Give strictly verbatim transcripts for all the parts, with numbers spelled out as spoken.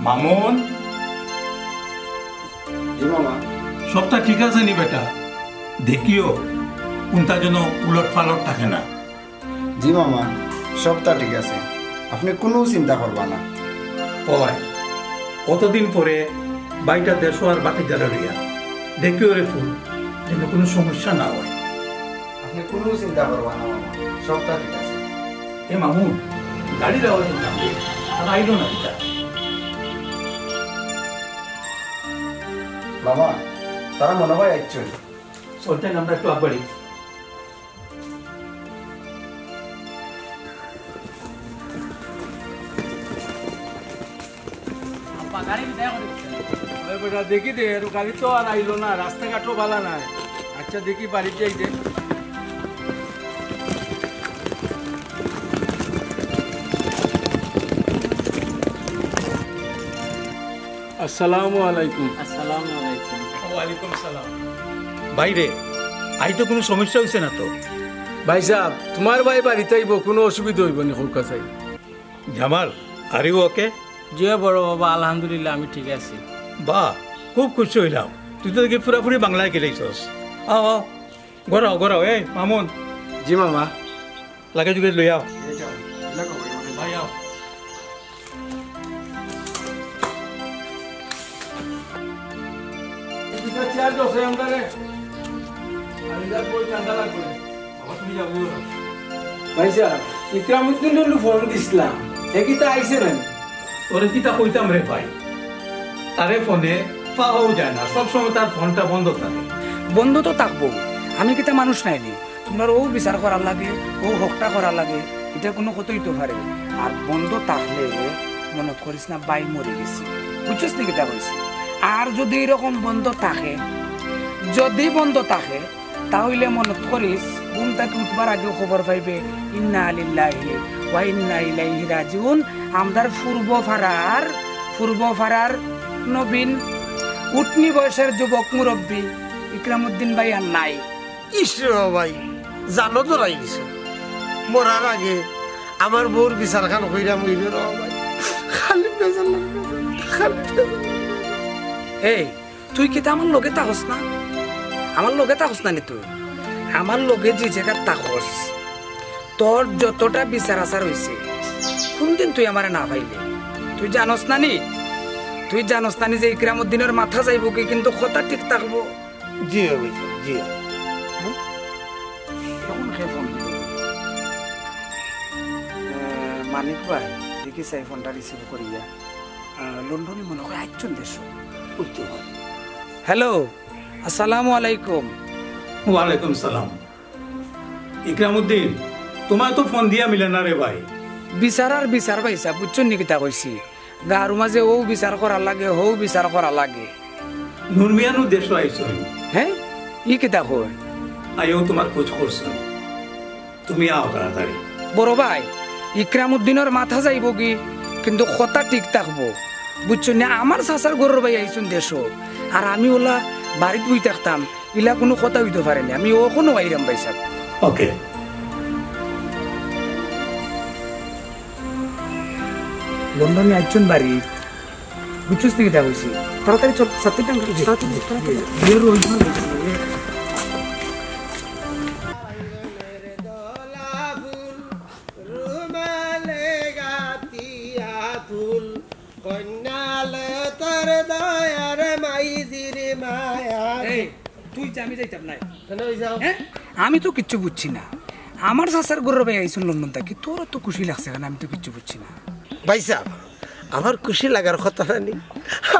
মামুন, জি মামা। সবটা ঠিক আছে নি বেটা? দেখিও, কোনটা যেন উলট পালট থাকে না। জি মামা, সবটা ঠিক আছে, আপনি কোনো চিন্তা করবা না। ও ভাই, অতদিন পরে ভাইটা দেশো আর বাকি যারা লইয়া, দেখিও রে ফুল, যেন কোনো সমস্যা না হয়। আপনি কোনো চিন্তা করবা না মামা, সবটা ঠিক আছে। এ মামুন, গাড়ির আওয়াজ শুনলাম রে, আর আইলো না কিতা? মামা, তারা মনে হয় আইচ্ছইন। চলতেন আমরা একটু আগবাড়ি। ওই বেটা, দেখি দে, এর গাড়ি তো আর আইলো না, রাস্তাঘাটও ভালা নাই। আচ্ছা, দেখি বাড়িত যাই দে। আসসালামু আলাইকুম। আসসালামু আলাইকুম। ওয়ালাইকুম সালাম। ভাইরে, আই তো কোনো সমস্যা হইছে না তো? ভাইসাব, তুমার ভাই বাড়িত আইবো, কোনো অসুবিধা অইবো নি, কউক্কা চাই। Jamal, are you okay? জি বড় বাবা, আলহামদুলিল্লাহ, আমি ঠিক আছি। বাহ, খুব খুশি অইলাম, তুই তো দেখি পুরাপুরি বাংলায় গেলেইছস। আও, আও, ঘরাও, ঘরাও। এই মামুন। জি মামা। লাগেজ উগেজ লই আও। ভাই, আও। দুইটা চেয়ার দে, সেই আমরারে। আর ইটা বই ঠান্ডা লাগবে। বাবা, তুমি যাও, যাও। ভাইসাব, ইকরামুদ্দিনরে ফোন দিছলাম, হে কিতা আইছে না নি? ওরে কিতা কইতাম রে ভাই, তারে ফোনে পাওয়াও যায় না, সব সময় তার ফোনটা বন্ধ থাকে। বন্ধ তো থাকবো, আমি কিতা মানুষ নায় নি? তুমরার অউ বিচার করার লাগে, অউ হকটা করার লাগে, ইটা কোনো কথা অইতো পারে? আর বন্ধ থাকলে মনত করিস না ভাই মরি গেছে, বুঝছস নি কিতা কইছি? আর যদি এরকম বন্ধ থাকে, যদি বন্ধ থাকে, তা অইলে মনত করিস, ঘুম থাকি উঠবার আগেউ খবর পাইবে, ইন্না লিল্লাহি ওয়া ইন্না ইলাইহি রাজিউন। আমরার পূর্ব পাড়ার, পূর্ব পাড়ার নবীন উঠনি বয়সের যুবক মুরব্বি ইকরামুদ্দিন ভাই আর নাই। ইস রে ভাই, জানো তো রাই গেছে। মরার আগে আমার বউর বিচার খান কইরাম অইলে রে ভাই। খালি বেজার লাগে, খালি বেজার লাগে। এই, তুই কিতা আমার লগে থাকস না? আমার লগে থাকস না নি তুই? আমার লগে যে জাগাত থাকস, তোর যতটা বিচার আচার অইছে, কোনদিন তুই আমারে না পাইলে? তুই জানস না নি? তুই জানস না নি যে ইকরামুদ্দিনর মাথা যাইবোগি, কিন্তু কথা ঠিক থাকবো? জি অয় ভাই, জি অয়। হ্যাঁ? এখন কে ফোন দিল? আহ, মানিক ভাই, দেখি চাই ফোনটা রিসিভ করিয়া। আহ, লন্ডনি মনে হয় আইচ্ছইন দেশো। অইতো পারে। হ্যালো, আসসালামু আলাইকুম। ওয়ালাইকুম সালাম। ইকরামুদ্দিন, তুমার তো ফোন দিয়া মিলে না রে ভাই। বিচার আর বিচার ভাইসাব, বুঝছইন নি কিতা কইছি? গাঁওর মাঝে অউ বিচার করার লাগে, হউ বিচার করার লাগে। নুর মিয়া নু দেশো আইছইন। হ্যাঁ? ই কিতা কয়? আইয়াউ তুমার খোঁজ করছইন। তুমি আও তাড়াতাড়ি। বড় ভাই, ইকরামুদ্দিনর মাথা যাইবোগি, কিন্তু কথা ঠিক থাকবো। বুঝছইন নি? আমার চাচার ঘরর ভাই আইছইন দেশো, আর আমি অলা বাড়িত বই থাকতাম, ইলা কুনু কথা অইতো পারে নি। আমি অখনউ আইরাম ভাইসাব। ওকে। লন্ডনি আইছইন বাড়িত। বুঝছস নি কিতা কইছি? তাড়াতাড়ি চল, সাথে টান, তাড়াতাড়ি, তাড়াতাড়ি। বিয়ের ওই সময় বলছি। এই, তুই যা, আমি যাইতাম নায়। কেন, ওই যাও। হ্যাঁ? আমি তো কিচ্ছু বুঝছি না। আমার চাচার ঘরর ভাই আইছইন লন্ডন থাকি, তোর তো খুশি লাগছে কেনে? আমি তো কিচ্ছু বুঝছি না। ভাইসাব, আমার খুশি লাগার কথা না নি,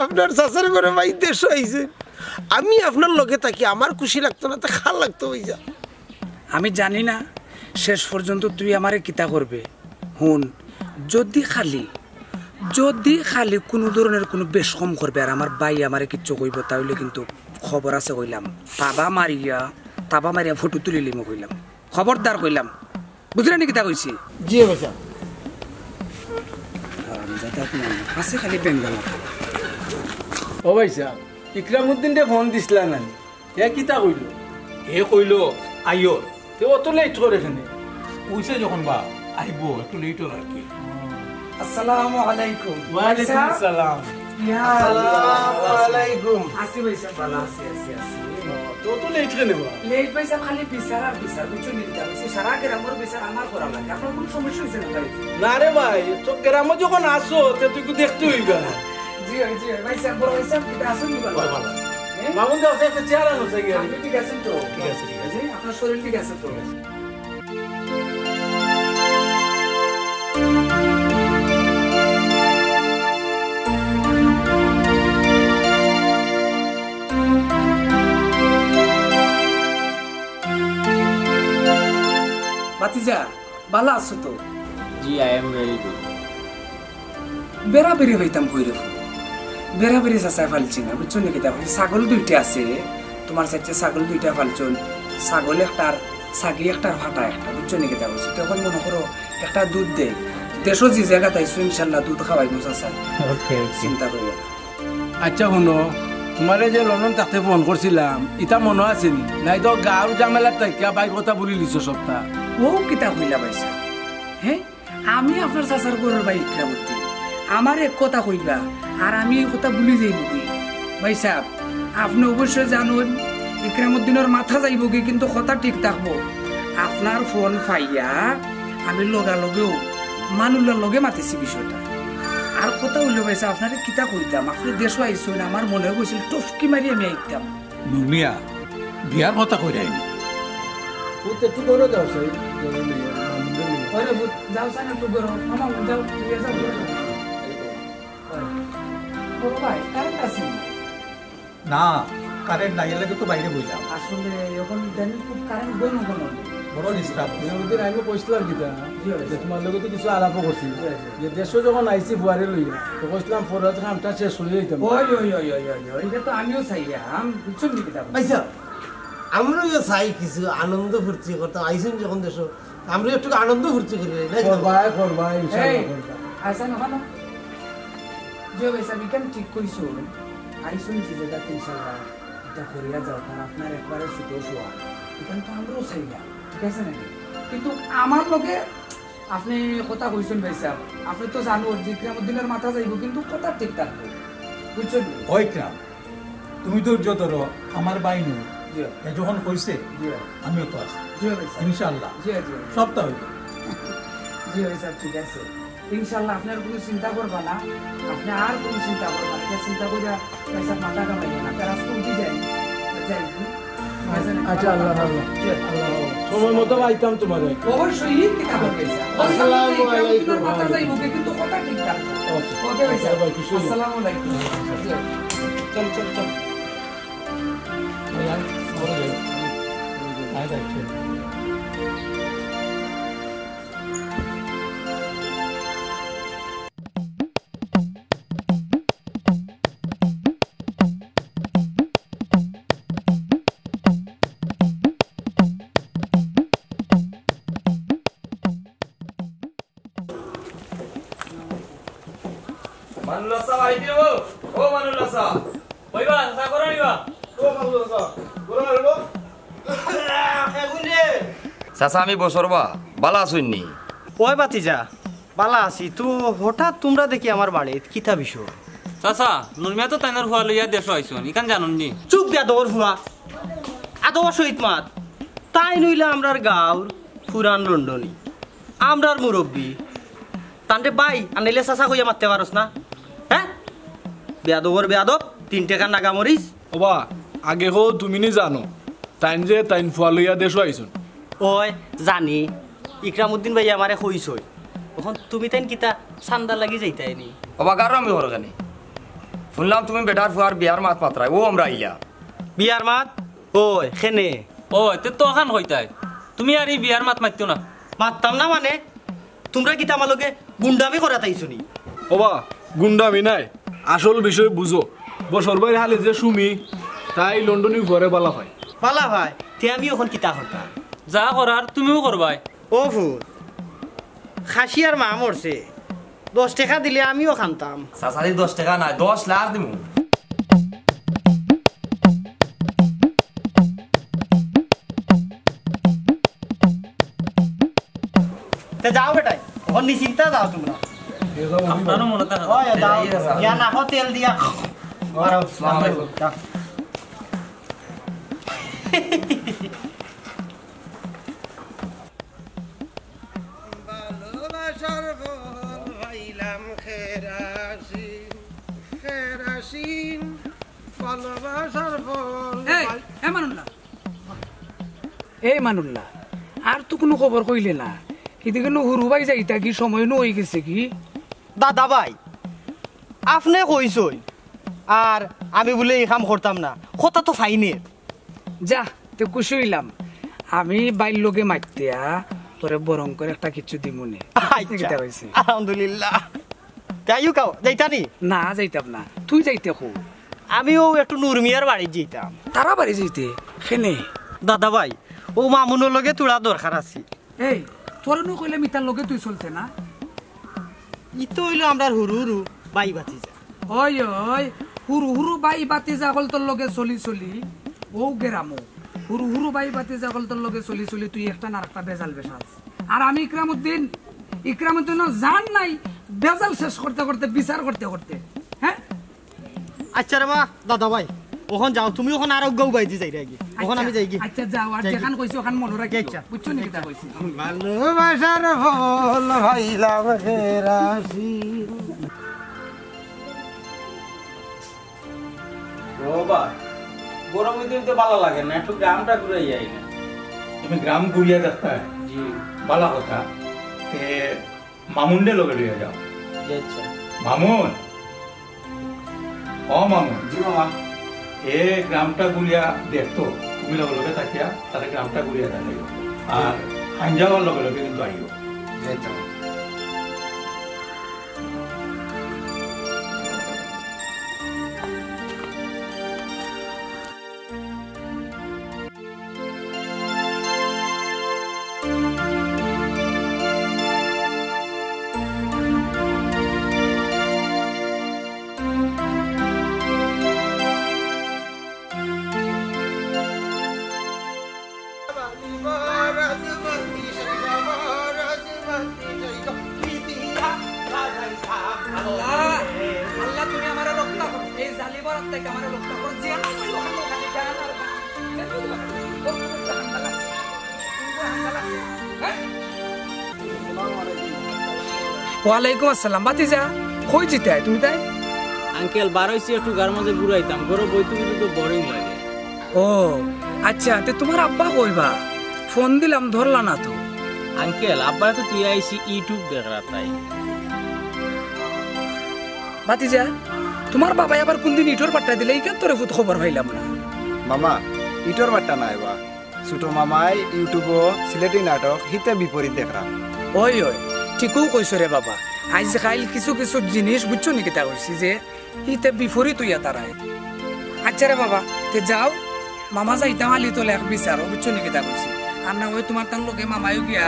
আপনার চাচার ঘরর ভাই দেশো আইছে। আমি আপনার লগে থাকি, আমার খুশি লাগতো না, তে কার লাগতো ভাইসাব? আমি জানি না শেষ পর্যন্ত তুই আমারে কিতা করবে। হুন, যদি খালি, যদি খালি কুনু ধরনের কুনু বেশকম করবে আর আমার ভাই আমারে কিচ্ছু কইবো, তা অইলে কিন্তু খবর আছে কইলাম। তাবা মারিয়া, তাবা মারিয়া ফটো তুলিলিমু কইলাম। খবরদার কইলাম। বুঝলে নি কিতা কইছি? জি ভাইসাব। আছে খালি বেঙ্গল। ও ভাইসাব, ইকরামউদ্দিনরে ফোন দিছলা না নি? হে কিতা কইলো? হে কইলো, "আইও।" তে অত লেট করে কেনে? কইছে যখন বা, আইবো, একটু লেট অর আর কি। আসসালামু আলাইকুম। ওয়ালাইকুম আসসালাম। ইয়া আসসালামু আলাইকুম। আছি ভাইসাব, ভালা আছি, আছি, আছি। তে অত লেট কেনে বা? লেট ভাইসাব, খালি বিচার আর বিচার, বুঝছো নি কিতা? সারা গ্রামর বিচার আমার করা লাগে। আপনার কুনু সমস্যা অইছে না ভাই? না রে ভাই, তো গ্রামো যখন আছো, তে তুই একটু দেখতে অইবা। জি অয়, জি অয়। ভাইসাব, বড় ভাইসাব, কিতা আছইন নি ভালা? ভালা, ভালা। হ্যাঁ? মামুন দা, আপনি একটা চেয়ার আনো, চাই আর। আপনি ঠিক আছেন তো? ঠিক আছে, ঠিক আছে। জি, আপনার শরীর ঠিক আছে তো? ঠিক আছে। ভাতিজা, ভালা আছো তো? জি, I am very good. বেড়া বেড়ি পাইতাম কই রে ফুয়া? বেড়া বেড়ি চাচায় পালছি না, বুঝছো নি কিতা? ছাগল দুইটা আছে, তোমার চাইতে ছাগল দুইটা পালছইন, ছাগল একটার ছাগি একটার ফাটা একটা, বুঝছো নি কিতা? তখন মনে করো একটা দুধ দেয়, দেশো যে জাগাত আইছো ইনশাল্লাহ দুধ খাওয়াইমু চাচা। ওকে, ওকে। চিন্তা করিও না। আচ্ছা হুনো, তোমারে যে লন্ডন থাকতে ফোন করছিলাম, ইতা মনো আছে নি? নাই তো গাঁওর ঝামেলার থাকিয়া বাইর কথা ভুলি লিছো সবটা। ও কিতা কইলা ভাইসাব? হ্যাঁ, আমি আপনার চাচার ঘরর ভাই ইকরামউদ্দিন। আমারে এক কথা কইবা, আর আমি এই কথা ভুলি যাইমুগি। ভাইসাব, আপনে অবশ্য জানইন, ইকরামউদ্দিনর মাথা যাইবোগি, কিন্তু কথা ঠিক থাকবো। আপনার ফোন পাইয়া আমি লগালগিউ মানুল্লার লগে মাতিছি বিষয়টা। আর কথা অইলো ভাইসাব, আপনারে কিতা কইতাম, আপনে দেশো আইছইন, আমার মনে কইছিল টফকি মারি আমি আইতাম। নুরমিয়া, বিয়ার কথা কইরায় নি? ফুত একটু ঘরো যাও, সেই জরুরি, মামুনরে লইয়া। আরে ফুত, যাও সাইন একটু ঘরো। মামা, যাও, লইয়া যাও, ঘরো যাও। বড় ভাই, কারেন্ট আছে নি? না, কারেন্ট নাই, এর লাগি তো বাইরে বইলাম। আসলে এখন ইদানিং খুব কারেন্ট ঘন ঘন। বড় ডিস্টার্ব। ওই দিন আমি কইছিলাম কিতা, জি, জি। যে তোমার লগে তো কিছু আলাপও করছি। জি, জি। যে দেশো যখন আইছি ফুয়ারে লইয়া, তো কইছিলাম পরে হয়তো কামটা শেষ অইয়া যাইতাম। ওই, ওই, ওই, ওই, ওই, ওই, ইটা তো আমিও চাইয়াম, বুঝছইন নি কিতা? আচ্ছা, আমরাও চাই কিছু আনন্দ ফুর্তি করতাম, আইছইন যখন দেশো, আমরাও একটু আনন্দ ফুর্তি করি, নাকি? করবায়, করবায়, ইনশাআল্লাহ এই, করবায়। আচ্ছা, না, না। জি ভাইসাব, ইখান ঠিক কইছইন, আইছইন যে জাগাত ইনশাআল্লাহ, ইটা করিয়া যাও, কারণ আপনার একবারে ছোট ফুয়া, ইখান তো আমরাও চাইয়াম, ঠিক আছে নাকি? কিন্তু আমার লগে আপনে কথা কইছইন ভাইসাব, আপনে তো জানইন যে ইকরামউদ্দিনর মাথা যাইবো, কিন্তু কথা ঠিক থাকবো, বুঝছইন নি? ওই ইকরাম, তুমি ধৈর্য ধরো, আমার ভাই নু। জি। এ যখন কইছে, জি। আমিও তো আছি। জি ভাইসাব। ইনশাআল্লাহ। জি, জি। সবটা অইবো। জি ভাইসাব, ঠিক আছে। ইনশাআল্লাহ, আপনে আর কুনু চিন্তা করবা না, আপনে আর কুনু চিন্তা করবা না, ইটা চিন্তা করিয়া ভাইসাব মাথা ঘামাইবা না, তার আজকে উঠি যাই, যাই। আচ্ছা, আল্লাহ হাফেজ। জি। আল্লাহ হাফেজ। সময় মতো আইতাম তোমারে। অবশ্যই, কিতা করবে? আসসালামু আলাইকুম। মাথা যাইবো, কিন্তু কথা ঠিক থাকবো। ওকে। ওকে ভাইসাব। ওকে ভাই, কিছু না। আসসালামু আলাইকুম। জি। চল, চল, চল। ভাই, আয়, ঘরো যাই। আয়, আয়, চল। মানুল্লাহ সাব আইতে অইবো। ও মানুল্লাহ সাব। কইবা, চা করো নিবা। ও মানুল্লাহ সাব, করো না রে বাবা। চাচা, আমি বছর বা, বালা আছইন নি? ওই ভাতিজা, বালা আছি। তো হঠাৎ তুমরা দেখি আমার বাড়িত, কিতা বিষয়? চাচা, নুরমিয়া তো তাইনর ফুয়া লইয়া দেশো আইছইন, ইখান জানইন নি? চুপ, বেয়াদবর ফুয়া। আদবর সহিত মাত। তাইন অইলা আমরার গাঁওর পুরান লন্ডনী, আমরার মুরব্বি। তানরে ভাই, আর নাইলে চাচা কইয়া মাততে পারস না? হ্যাঁ? বেয়াদবর বেয়াদব, তিন টেকার নাগামরিচ। ওবা, আগে কও তুমি নি জানো, তাইন যে তাইন ফুয়া লইয়া দেশো আইছইন। ওই, জানি, ইকরামউদ্দিন ভাইয়ে আমারে কইছইন। অখন তুমি তাইন কিতা চান্দার লাগি যাইতায় নি? ওবা, গারো আমি করো কেনে? হুনলাম তুমি বেটার ফুয়ার বিয়ার মাত মাতরায়, অউ আমরা আইলা। বিয়ার মাত? ওই, কেনে? ওই, তে তো অখান কইতায়। তুমি আর ই বিয়ার মাত মাতিও না। মাততাম না মানে? তুমরা কিতা আমার লগে গুন্ডামি করাত আইছো নি? ওবা, গুন্ডামি নায়, আসল বিষয় বুঝো। বছর ভাইর হালে যে সুমি, তাই লন্ডনি ফুয়ারে বালা পায়। বালা পায়? তে আমি অখন কিতা করতাম? যা করার তুমিও করবায়। ও ফুত, খাসিয়ার মা মরছে, দশ টেকা দিলে আমিও খানতাম। চাচাজি, দশ টেকা নায়, দশ লাখ দিমু। তে যাও বেটাই, অখন নিশ্চিন্তা যাও তুমরা। আপনারও মনে থাকে। ওই যাও, ইয়া না, তেল দিয়া। মারো। আসসালামু আলাইকুম। যাও। ভালোবাসার ফল পাইলাম খেরাসিন, খেরাসিন, ভালোবাসার ফল এই, পাই- এ মানুল্লাহ, এই মানুল্লাহ, আর তো কুনু খবর কইলে না। ইদিকে নু হুরু ভাই যাইতা কি, সময় নু অইগেছে কি? দাদা ভাই, আপনে কইছইন, আর আমি বুলে ই কাম করতাম না, কথা তো ফাইনের। যা, তে খুশি অইলাম। আমি ভাইর লগে মাতিয়া তোরে বরং করি একটা কিচ্ছু দিমুনে। আচ্ছা। কিতা কইছি? আলহামদুলিল্লাহ। তে আইও কাও, যাইতা নি? না, যাইতাম না। তুই যাইতে কো? আমিও একটু নুরমিয়ার বাড়ি যাইতাম। তারা বাড়ি যাইতে? কেনে? দাদা ভাই, ও মামুনর লগে থুড়া দরকার আছে। এই, তোরে নু কইলে মিতার লগে তুই চলতে না? ই তো অইলো আমরার হুরু হুরু ভাই ভাতিজা। ওই, ওই, হুরু হুরু ভাই ভাতিজা অকলতর লগে চলি চলি, ও গেরামো। হুরু হুরু ভাই ভাতিজা অকলতর লগে চলি চলি তুই একটা না একটা বেজাল বেসাজ। আর আমি ইকরামউদ্দিন, ইকরামউদ্দিনর জান নাই, বেজাল শেষ করতে করতে, বিচার করতে করতে। হ্যাঁ? আচ্ছা রে বা, দাদা ভাই, অখন যাও, তুমি অখন আর অগ্গা উবাই দি যাইরে আগে। অখন আমি যাই গি। আচ্ছা, যাও, আর যেখান কইছি অখান মনো রাখি। আচ্ছা। বুঝছো নি কিতা কইছি? ভালোবাসার ফল পাইলাম খেরাসি। ও বা, গরম অইতে অইতে ভালা লাগে না, একটু গ্রামটা ঘুরাই আই না। তুমি গ্রাম ঘুরিয়া দেখতা? জি। ভালা কথা। তে মামুনরে লগে লইয়া যাও। জি, আচ্ছা। মামুন, ও মামুন। জি মামা। এ গ্রামটা ঘুরিয়া দেখতো, তুমি লগে লগে থাকিয়া তারে গ্রামটা ঘুরিয়া দেখাইও। আর হাইঞ্জা অওয়ার লগে লগে কিন্তু আইও। জি, আচ্ছা। আল্লাহ, আল্লাহ, তুমি আমারে রক্ষা করো, এই জালিমর হাত থাকি আমারে রক্ষা করো। যে আমার ওই ওখানে খালি গান আর গান। ওয়ালাইকুম আসসালাম, ভাতিজা, কই যিতায় তুমি তাই? আঙ্কেল, বারইছি একটু গার মাঝে ঘুরাইতাম, ঘরো বইতে বইতে তো বোরিং লাগে। ও, আচ্ছা, তে তুমার আব্বা কই বা? ফোন দিলাম, ধরলা না তো। আঙ্কেল, আব্বারে তো থুইয়া আইছি, YouTube দেখরা তাই। ভাতিজা, তুমার বাবায় আবার কুনদিন ইটর বাট্টা দিলে, ইখান তোরে ফুত খবর পাইলাম না। মামা, ইটর বাট্টা নায় বা, ছোট মামায় YouTube-ও সিলেটি নাটক হিতে বিপরীত দেখরা। ওই, ওই, ঠিকউ কইছো রে বাবা। আইজ কাইল কিছু কিছু জিনিস বুঝছো নি কিতা কইছি যে হিতে বিপরীত অইয়া দাঁড়ায়। আচ্ছা রে বাবা, তে যাও, মামা যাইতাম আলি তলে এক বিচারো, বুঝছো নি কিতা কইছি? আর না অয় তুমার তান লগে মামায়ও গিয়া,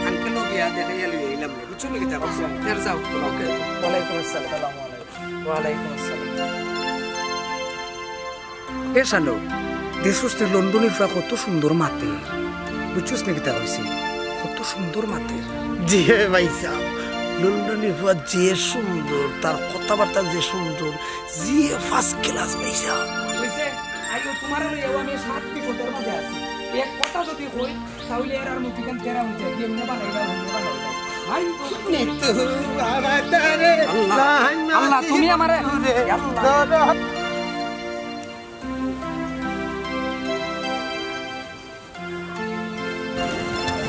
আঙ্কেলও গিয়া দেখাইয়া লইয়া আইলাম নে, বুঝছো নি কিতা কইছি? তে যাও, ওকে, ওয়ালাইকুম আসসালাম। ওয়ালাইকুম আসসালাম। এ শানু, দেখছস তে লন্ডনির ফুয়া কত সুন্দর মাতের, বুঝছস নি কিতা কইছি? কত সুন্দর মাতের। জি হে ভাইসাব, লন্ডনির ফুয়া যে সুন্দর, তার কথাবার্তা যে সুন্দর, যে first class ভাইসাব। কইছে, আইও তুমারে লইয়াও আমি সাত বিপদর মাঝে আছি। এক কথা যদি কই, তাইলে এর আর মুখখান তেরা অইছে, কেমনে বানাইবা, কেমনে বানাইবা। ভাই, আল্লাহ, আল্লাহ, তুমি আমারে, আল্লাহ।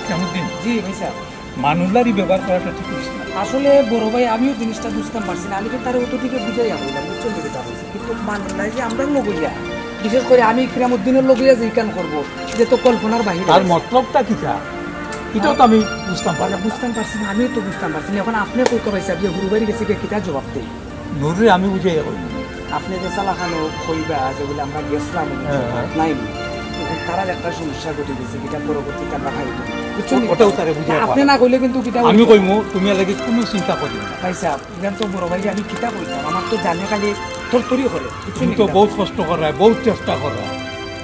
কেমন দিন? জি, ভাইসাব। মানুল্লারি ব্যবহার করাটা ঠিক করিস না। আসলে বড় ভাই, আমিও জিনিসটা বুঝতাম পারছি না, আমি তো তারে অত দিকে বুঝাইয়া কইলাম, বুঝছো নি কিতা কইছি? কিন্তু মানুল্লায় যে আমরার লগইয়া, বিশেষ করি আমি ইকরামউদ্দিনর লগইয়া যে ইখান করবো, যে তো কল্পনার বাহিরে। তার মতলবটা কিতা? ইটাও তো আমি বুঝতাম পারলাম না। বুঝতাম পারছি না, আমিও তো বুঝতাম পারছি না। এখন আপনে কউক্কা ভাইসাব যে হুরু ভাইর গেছে গিয়া কিতা জবাব দেই? নুররে আমি বুঝাইয়া কইমু। আপনে যে চালাখানো কইবা যে বলে আমরা গেছিলাম, হ্যাঁ, হ্যাঁ। নাই নি। এখন তারার একটা সমস্যা ঘটি গেছে, ইটা পরবর্তীতে আমরা খাইব। বুঝছইন নি? ওটাও তারে বুঝাইয়া আপনে কওয়া। না কইলে কিন্তু কিতা আমি কইমু, তুমি এর লাগি কুনু চিন্তা করিও না। ভাইসাব, ইখান তো বড় ভাইরে আমি কিতা কইতাম, আমার তো জানে খালি তরতরি করে। বুঝছইন তুমি নি তো কিতা? বহুত কষ্ট কররায়, বহুত চেষ্টা কররায়।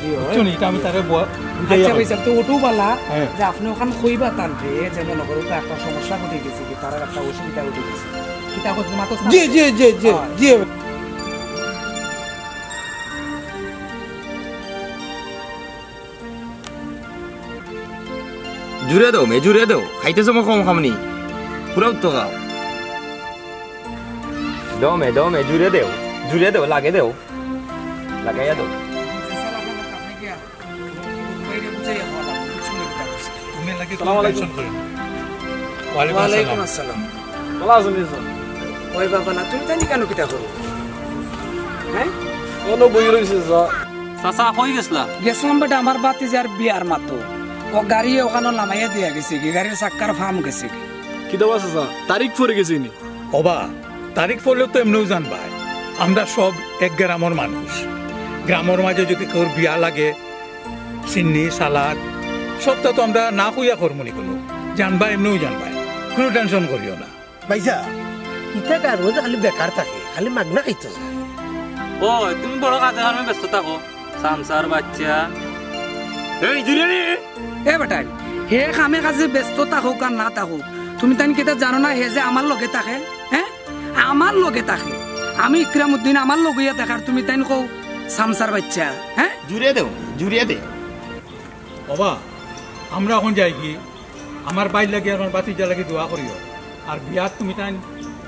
জি, হয়। বুঝছো নি? ইটা আমি তারে বুঝাইয়া আচ্ছা কইমু। ভাইসাব, তো ওটাও বালা হ্যাঁ। যে আপনে ওখান কইবা তানরে, যে মনো করো তো একটা সমস্যা ঘটি গেছে, কি তারার একটা অসুবিধা ঘটি গেছে। কিতা কইছ, মাতছ না? জি, জি, জি, জি, হ্যাঁ। জি। জুরে দেও মে, জুরে দেও। খাইতে সময় কম খামনি। পুরা উত্তর খাও। দেও মে, দেও মে, জুরে দেও। জুরে দেও, লাগে দেও। লাগাইয়া দেও। আসসালামু আলাইকুম। ওয়ালাইকুম আসসালাম। ভালা আছইন নি, স্যার? ওই বাবা না, তুমি তাইন ইখানো কিতা করো? হ্যাঁ? অনো বই রইছি, স্যার। চাচা, কই গেছলা? গেছলাম বেটা, আমার ভাতিজার বিয়ার মাতো। ও গাড়ি ওখানো লামাইয়া দিয়া গেছে গি, গাড়ির চাক্কার ফাম গেছে গি। কিতা বা চাচা, তারিখ পড়ি গেছে নি? ওবা, তারিখ পড়লে তো এমনেও জানবায়। আমরা সব এক গ্রামর মানুষ। গ্রামর মাঝে যদি কেউর বিয়া লাগে, সিন্নি, সালাদ, সবটা তো আমরা না কইয়া করমু নি কুনু। জানবায়, এমনেও জানবায়। কুনু tension করিও না। ভাইসাব, ইতা গাঁওর মাঝে খালি বেকার থাকে, খালি মাগনা খাইতো চায়। ও, তুমি বড় কাজে কামে ব্যস্ত থাকো। চামচার বাইচ্চা। এই, জুরে রে। এ বেটাইন, হে কামে কাজে ব্যস্ত থাকউক আর না থাকউক, তুমি তাইন কিতা জানো না হে যে আমার লগে থাকে? হ্যাঁ? আমার লগে থাকে। আমি ইকরামউদ্দিন, আমার লগে ইয়া থাকার তুমি তাইন কও চামচার বাইচ্চা, হ্যাঁ? জুরে দেও, জুরে দে। ওবা, আমরা অখন যাই কি? আমার ভাইর লাগি আর আমার ভাতিজার লাগি দোয়া করিও। আর বিয়াত তুমি তাইন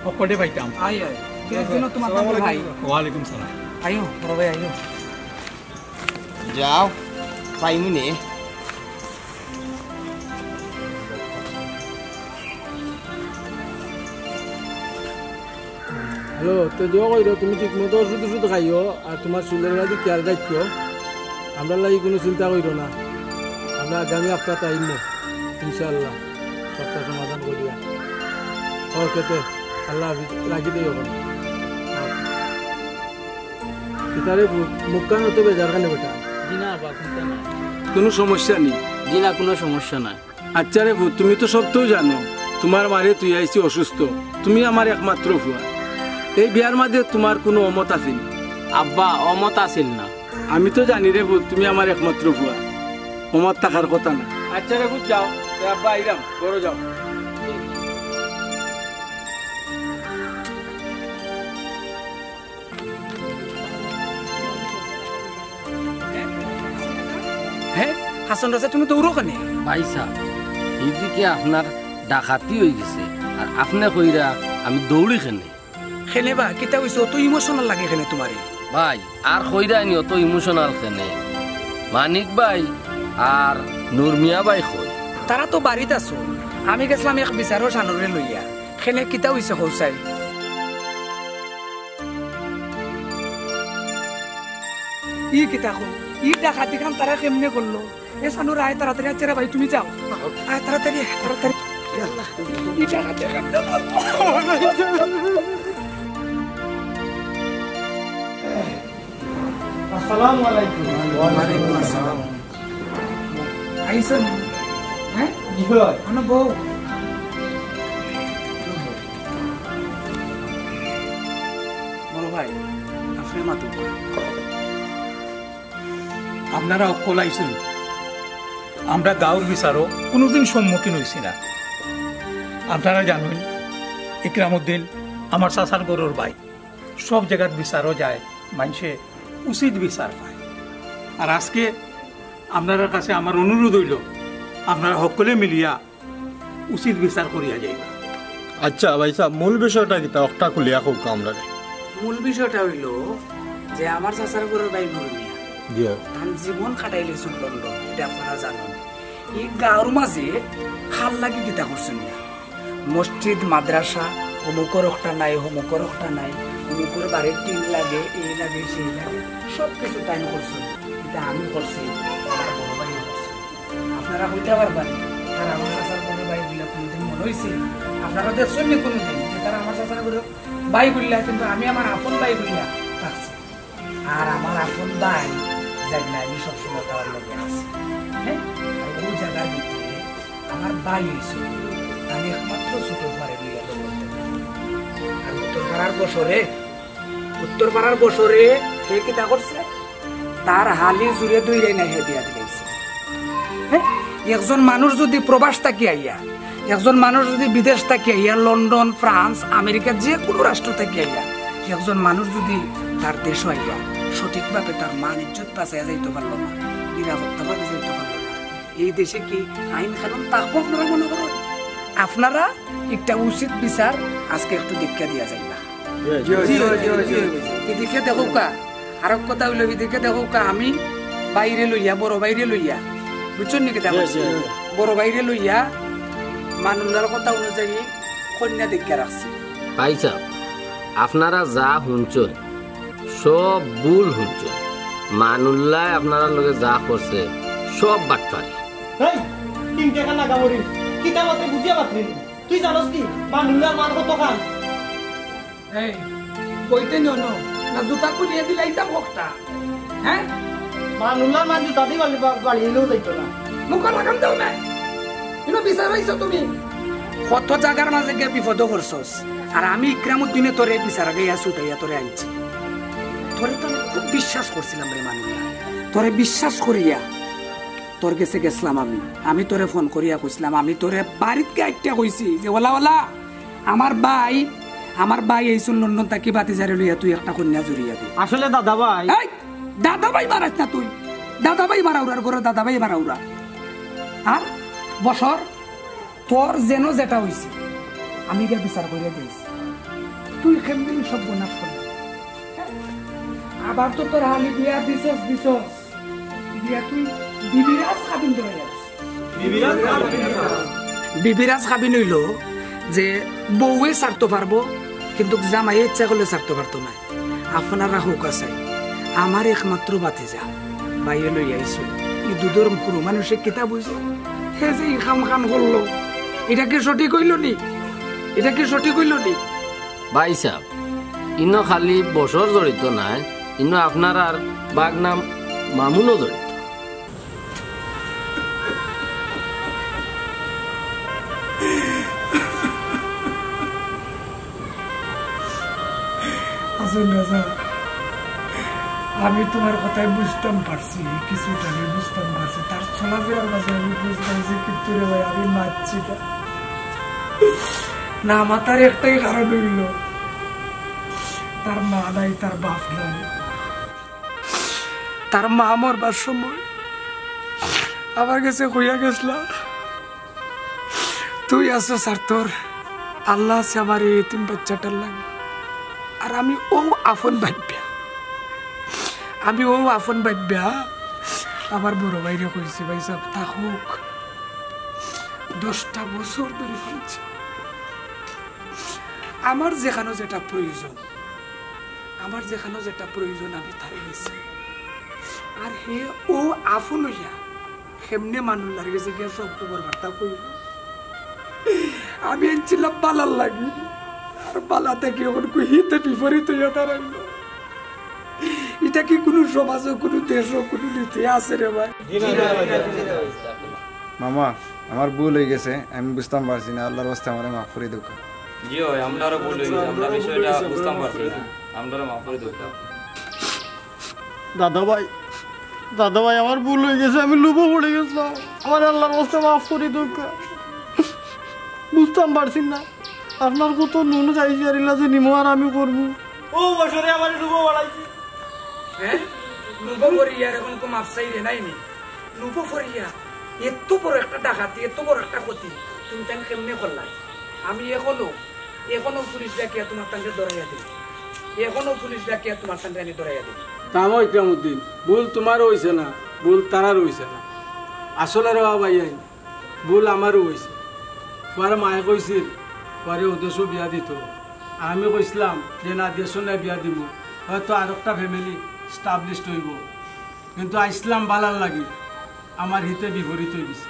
হকলরে পাইতাম। আয়, আয়। কে যেন তোমার আসসালামু আলাইকুম। ভাই। ওয়ালাইকুম সালাম। আইও, বড় ভাই, আইও। যাও, পাইমু নে। হ্যালো, তে দোয়া করিও, তুমি ঠিক মতো ওষুধ ওষুধ খাইও, আর তোমার শরীলর প্রতি খেয়াল রাখিও। আমরার লাগি কুনু চিন্তা করিও না, আমরা আগামী হাপ্তাত আইমু, ইনশাআল্লাহ, সবটা সমাধান করিয়া। ওকে, তে আল্লাহ হাফিজ, রাখি দেই অখন। কিতারে ভূত, মুখখান অত বেজার কেনে বেটা? জি না আব্বা, চিন্তা নাই। কুনু সমস্যা নি? জি না, কুনু সমস্যা নাই। আচ্ছা রে ভূত, তুমি তো সবতাউ জানো, তোমার মারে থুইয়া আইছি অসুস্থ, তুমি আমার একমাত্র ফুয়া। এই বিয়ার মাঝে তোমার কুনু অমত আছিল? আব্বা, অমত আছিল না। আমি তো জানি রে ভূত, তুমি আমার একমাত্র ফুয়া, অমত থাকার কথা না। আচ্ছা রে ভূত, যাও, তে আব্বা আইরাম, ঘরো যাও। হে, হাছন রাজা, তুমি দৌড়ো কেনে? ভাইসাব, ইদিকে আপনার ডাকাতি অইগেছে, আর আপনে কইরা আমি দৌড়ি কেনে? কেনে বা, কিতা অইছে? অত emotional লাগে কেনে তোমারে? ভাই, আর কইরায় নি অত emotional কেনে? মানিক ভাই আর নুরমিয়া ভাই কই? তারা তো বাড়িত আছইন। আমি গেছলাম এক বিচারো শানুরে লইয়া। কেনে কিতা অইছে কও চাই? ই কিতা কও? ই ডাকাতিখান তারা কেমনে করলো? এ শানুর, আয় তাড়াতাড়ি, আচ্ছা রে ভাই, তুমি যাও। আয় তাড়াতাড়ি, আয় তাড়াতাড়ি। ই ডাকাতি কেমনে করলো? আসসালামু আলাইকুম। ওয়ালাইকুম আসসালাম। আইছো নি? হ্যাঁ? জি অয়। আনো বও। বড় ভাই, আপনে মাতুক। আপনারা হকল আইছইন। আমরা গাঁওর বিচারো কুনুদিন সম্মুখীন অইছি না। আপনারা জানইন, ইকরামউদ্দিন আমার চাচার ঘরর ভাই। সব জাগাত বিচারো যায়, মানষে উচিত বিচার পায়। আর আজকে আপনারার কাছে আমার অনুরোধ অইলো, আপনারা হকলে মিলিয়া উচিত বিচার করিয়া যাইবা। আচ্ছা ভাইসাব, মূল বিষয়টা কিতা? অকটা খুলিয়া কউক্কা আমরারে। মূল বিষয়টা অইলো যে আমার চাচার ঘরর ভাই নুর মিয়া, জি। তান জীবন কাটাইলিছইন লন্ডন, ইটা আপনারা জানইন। ই গাঁওর মাঝে কার লাগি কিতা করছইন না? মসজিদ, মাদ্রাসা, অমুকর একটা নাই, অমুকর একটা নাই, অমুকর বাড়ির টিন লাগে, এই লাগে, সেই লাগে, সব কিছু তাইন করছইন। ইটা আমি করছি, আমার বড় ভাইয়ে করছে। আপনারা কইতা পারবা নি? তারা আমার চাচার বড় ভাই বলে কোনোদিন মনে হইছে? আপনারা দেখছেন নি কোনোদিন যে তারা আমার চাচার বড় ভাই বললা, কিন্তু আমি আমার আপন ভাই বললা থাকছি। আর আমার আপন ভাই জানি না, আমি সবসময় তার লগে আছি। হ্যাঁ, আর ওই জায়গার ভিতরে আমার ভাই হইছে, আমি একমাত্র ছোট ভাই লইয়া লড়তে। আর উত্তর পাড়ার বছরে, উত্তর পাড়ার বছরে সে কিতা করছে? তার হালি জুড়ে দুই রে নাই হে বিয়া দিলাইছে। হ্যাঁ? একজন মানুষ যদি প্রবাস থাকি আইয়া, একজন মানুষ যদি বিদেশ থাকি আইয়া, লন্ডন, ফ্রান্স, আমেরিকা, যে কোনো রাষ্ট্র থাকি আইয়া, একজন মানুষ যদি তার দেশো আইয়া সঠিকভাবে তার মান ইজ্জত বাঁচাইয়া যাইতে পারলো না, নিরাপত্তাভাবে যাইতে পারলো না, এই দেশে কি আইন কানুন থাকবো আপনারা মনে করেন? আপনারা একটা উচিত বিচার আজকে একটু দীক্ষা দিয়া যাইবা। জি, জি, জি, জি। এদিকে দেখো কা, আর এক কথা হইলো, এদিকে দেখো কা, আমি বাইরে লইয়া, বড় বাইরে লইয়া, বুঝছেন নাকি? দেখো, জি, জি, জি। বড় বাইরে লইয়া মানুল্লার কথা অনুযায়ী কন্যা দেখিয়া রাখছি। ভাই সাহেব, আপনারা যা শুনছেন, সব ভুল শুনছেন। মানুল্লায় আপনারার লগে যা করছে, সব বাটপারি। এই, তিন টাকা লাগা মরিস, কিতা মাত্র বুঝিয়া পারলি নি? তুই জানোস কি, মানুল্লার মান কত খান? এই, বইতে নিও না, না জুতা খুলিয়ে দিলাইতাম একটা। হ্যাঁ? মানুল্লার মান জুতা দি বাড়ি-, বা-, বাড়িলেও যাইতো না। মুখ লাগাম দাও না। ইনো বিচার হইছো তুমি। কত জায়গার মাঝে গিয়া বিপদ করছস। আর আমি ইকরামুদ্দিনে তোরে বিচার গাইয়া ছুটাইয়া তোরে আনছি। তোরে তো আমি খুব বিশ্বাস করছিলাম রে মানুল্লা। তোরে বিশ্বাস করিয়া তোর গেছে গেছলাম আমি। আমি তোরে ফোন করিয়া কইছিলাম, আমি তোরে বাড়িত গিয়া একটা কইছি যে, "ওলা, ওলা, আমার ভাই, আমার ভাই এইছুন লন্ডন থাকি, ভাতিজারে লইয়া তুই একটা কন্যা জুড়িয়া দে।" আসলে দাদা ভাই। এই, দাদা ভাই মারাইস না তুই। দাদা ভাই মারা উড়ার ঘরে দাদা ভাই মারা উড়া। আর বছর তোর যেন যেটা হইছে, আমি গিয়া বিচার করিয়া দিয়েছি। তুই কেমদিন সব বনাশ করলি? আবার তো তোর হালি বিয়া দিছস, দিছস। বিয়া তুই বিবিরাজ খাবিন ধরে যাস। বিবিরাজ খাবিন হইল যে বউয়ে ছাড়তে পারবো, কিন্তু জামাইয়ে ইচ্ছা করলে ছাড়তে পারতো না। আপনারা হোক আছে, আমার একমাত্র ভাতিজা, বাইয়ে লই আইছো। ই দুধর পুরো মানুষে কিতা বুঝে? হে যে ই কাম খান করলো, এটা কি সঠিক হইল নি? এটা কি সঠিক হইল নি? ভাই সাহেব, ইনো খালি বছর জড়িত নাই, ইনো আপনার আর বাগনাম মামুনও জড়িত। আচ্ছা, রাজা, আমি তোমার কথায় বুঝতাম পারছি, কিছুটা আমি বুঝতাম পারছি, তার চলাফেরার মাঝে আমি বুঝলাম যে কিন্তু রে ভাই, আমি মারছি না। না মাতার একটাই কারণ হইল, তার মা নাই, তার বাপ নাই। তার মা মরবার সময় আমার গেছে কইয়া গেছলা, "তুই আছো স্যার, তোর আল্লাহ আছে আমার এই এতিম বাচ্চাটার লাগি।" আর আমি ও আপন ভাবিয়া, আমি ও আপন ভাবিয়া আমার বড় ভাইরে কইছি, "ভাই সাহেব, থাকুক, দশটা বছর ধরে ফেলছে, আমার যেখানো যেটা প্রয়োজন, আমার যেখানো যেটা প্রয়োজন আমি তারে দিছি।" আর হে ও আপন হইয়া কেমনে মানুল্লার গেছে গিয়া সব খবর বার্তা কইল। আমি আনছিলাম বালার লাগি, আর বালা থাকি এখন কই হিতে বিপরীত হইয়া দাঁড়াইল। এটা কি কোনো সমাজও, কোনো দেশও, কোনো নীতি আছে রে ভাই? মামা, আমার ভুল হয়ে গেছে, আমি বুঝতাম পারছি না, আল্লাহর ওয়াস্তে আমারে মাফ করে দেউক্কা। জি অয়, আমরারও ভুল হয়ে গেছে, আমরা বিষয়টা বুঝতাম পারছি না, আমরারও মাফ করে দেউক্কা। দাদা ভাই, দাদা ভাই, আমার ভুল হয়ে গেছে, আমি লোভে পড়ে গেছিলাম, আমার আল্লাহর ওয়াস্তে মাফ করে দেউক্কা। বুঝতাম পারছি না, আপনার কত নুন খাইছি আর ইলা যে নিমো আর আমি করবো। ও বছরে আমার লোভে বাড়াইছে। হ্যাঁ? লোভে পড়িয়া আর এখন তো মাফ চাই রে নাই নি। লোভে পড়িয়া এত বড় একটা ডাকাতি, এত বড় একটা ক্ষতি, তুমি তাই কেমনে করলাই? আমি এখনো, এখনো পুলিশ ডাকিয়া তোমার তানরে ধরাইয়া দিই। এখনো পুলিশ ডাকিয়া তোমার তানরে আমি ধরাইয়া দিই। থামো ইকরামুদ্দিন, ভুল তোমারও হইছে না, ভুল তারারও হইছে না। আসলে রে বাবা, ইয়াই ভুল আমারও হইছে। পরে মায়ে কইছিল, পরে উদ্দেশ্য বিয়া দিত। আমি কইছিলাম যে, "না, দেশো না বিয়া দিব, হয়তো আর একটা ফ্যামিলি স্টাবলিশড হইব।" কিন্তু আইসলাম বালার লাগি, আমার হিতে বিপরীত হয়ে গেছে।